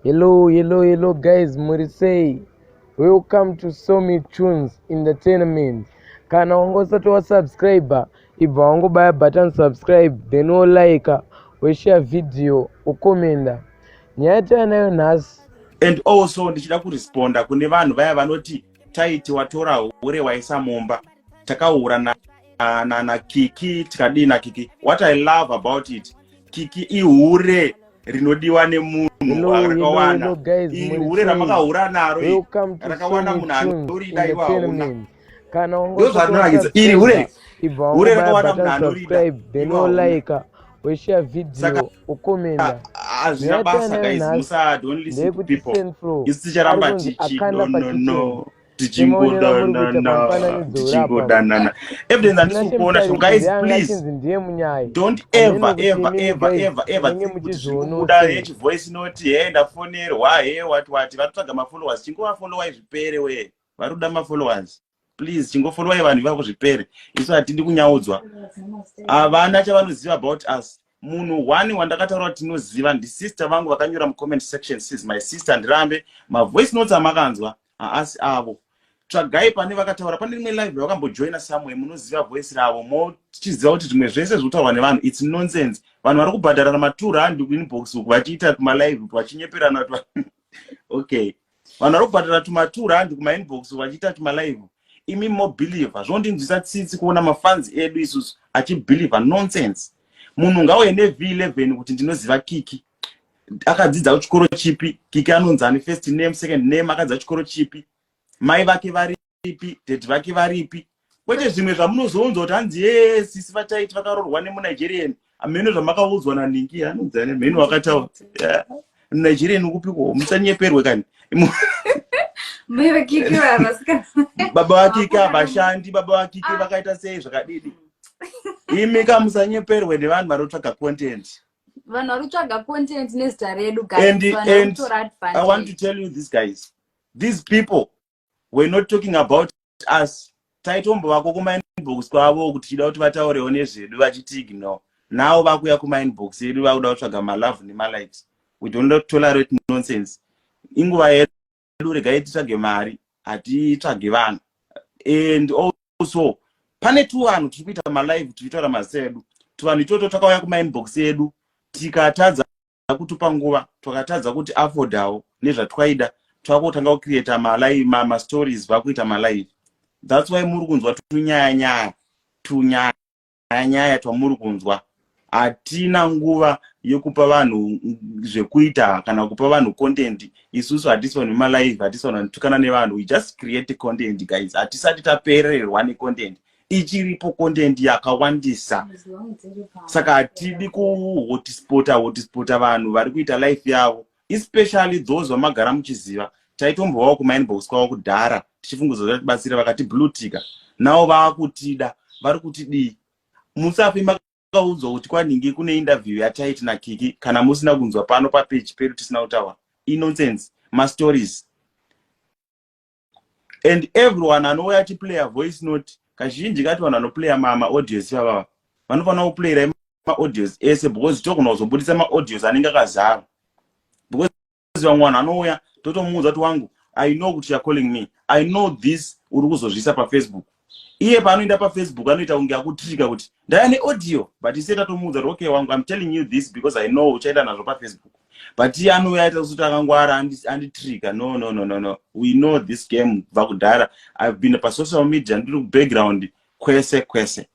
Hello, hello, hello guys, muri sei? Welcome to Somi Tunes Entertainment. Kana wanga usati wasubscribe, ibva wangobaya button subscribe, then wolike, woshare video, wokomenda. Nyaya yatinayo nhasi. And also ndichida kuresponda kune vanhu vaya vanoti taiti watora hure waisa mumba, takaura naKiki, tikadii naKiki. What I love about it, Kiki ihure rinodiwa nemunhu rakawana. Iri hure ramakahura naro rakawana munhu anorida, iwo hauna. Kana Ndozvarinonakidza iri hure, hure rakawana munhu anorida. Then wolike, woshare video, ukomenda. Hazvina basa guys, musa, don't listen to people. Isu ticharamba tichidonono, tichingodanana, tichingodanana. Evidence handisi kuona. So guys, please don't ever, ever, ever, ever, ever think kuti zviri kubuda yechivoice note, he, ndafonerwa, he, wati wati. Vari kutsvaga mafollowers, chingovafollowai zvipere. We vari kuda mafollowers, please chingofollowai vanhu ivavo zvipere. Isu hatidi kunyaudzwa, havana chavanoziva about us. Munhu one wandakataura kuti tinoziva ndisister vangu vakanyora mucomment section, sis, my sister. Ndirambe mavoice notes amakanzwa haasi avo. Tsvagai pane vakataura pane rimwe live vakambojoina somewhere, munoziva voice ravo, mochiziva kuti zvimwe zvese zviri kutaurwa nevanhu, it's nonsense. Vanhu vari kubhadharana ma2 rand kuinbox uku vachiita tumalive vachinyeperana. Okay, vanhu vari kubhadhara tuma2 rand kumainbox vachiita tumalive, imi mobelieva. Zvondinzwisa tsitsi kuona mafans edu isusu achibelieva nonsense. Munhu ngauye nev11 kuti ndinoziva Kiki akadzidza kuchikoro chipi, Kiki anonzani first name, second name, akadzidza chikoro chipi, mai vake varipi, daddy vake varipi, kwete zvimwe zvamunozounzwa kuti hanzi ye sisi vataiti vakaroorwa nemuNigerian. Mheno zvamakaudzwa naningi anonzani, mheno wakataura Nigerian ukupiko. Musanyeperwe kani. Mai vaKiki vavasikana. Baba vaKiki havashandi, baba vaKiki vakaita sei, zvakadidi. Imi ka, musanyeperwe nevanhu vari kutsvaga content. Vanhu vari kutsvaga content nezita redu. And I want to tell you this, guys, these people were not talking about us. Taitombovako kumainbox kwavo kuti tichida kuti vataurewo nezvedu, vachiti ignore. Now vakuya kumainbox edu, vakuda kutsvaga malove nemalikes. We don't tolerate nonsense. Inguva yedu, regai titsvage mari, hatitsvage vanhu. And also pane tuvanhu tiri kuita malive tichitaura mazita edu, tuvanhu itoto takauya kumainbox edu, tikatadza kutupa nguva, twakatadza kuti affordawo nezvatwaida, twakutanga kucreata mastories, vakuita malive. That's why muri kunzwa tunyaya nyaya, tunyaya nyaya twamuri kunzwa. Hatina nguva yekupa vanhu zvekuita kana kupa vanhu content. Isusu hatisi vanhu vemalive, hatisi vanhu vanotukana nevanhu. We just create content, guys. Hatisati tapererwa necontent, ichiripo content yakawandisa. Saka hatidi kuhotspota hotspota vanhu vari kuita life yavo, especially those vamagara muchiziva. Taitombovawo kumainbox kwavo kudhara tichifunguza kuti tibatsire, vakati blueticka. Navo vaakutida, vari kutidii? Musafi makaudzwa kuti kwanhingi kune interview yataiti naKiki kana musina kunzwa pano papeji pedu tisina kutaura. Inonsense, mastories. And everyone anouya achiplaya voice note, kazhinji kati vanhu vanoplaya maaudios ivavava vanofanira kuplayira maaudios ese, because togona kuzobudisa maaudios anenge akazara, because vamwe vanhu anouya totomuudza kuti, "Wangu, I know kuti you are calling me. I know this uri kuzozvisa paFacebook." Iye paanoenda paFacebook anoita kunge akutrika kuti ndaya neaudio, but isie tatomuudza kuti, "Okay wangu, I'm telling you this because I know uchaenda nazvo paFacebook." But iye anouya aita kuti akangwara, anditrika. No, no, no, no, no, we know this game kubva kudhara. I've been pasocial media, ndiri kubackground kwese kwese.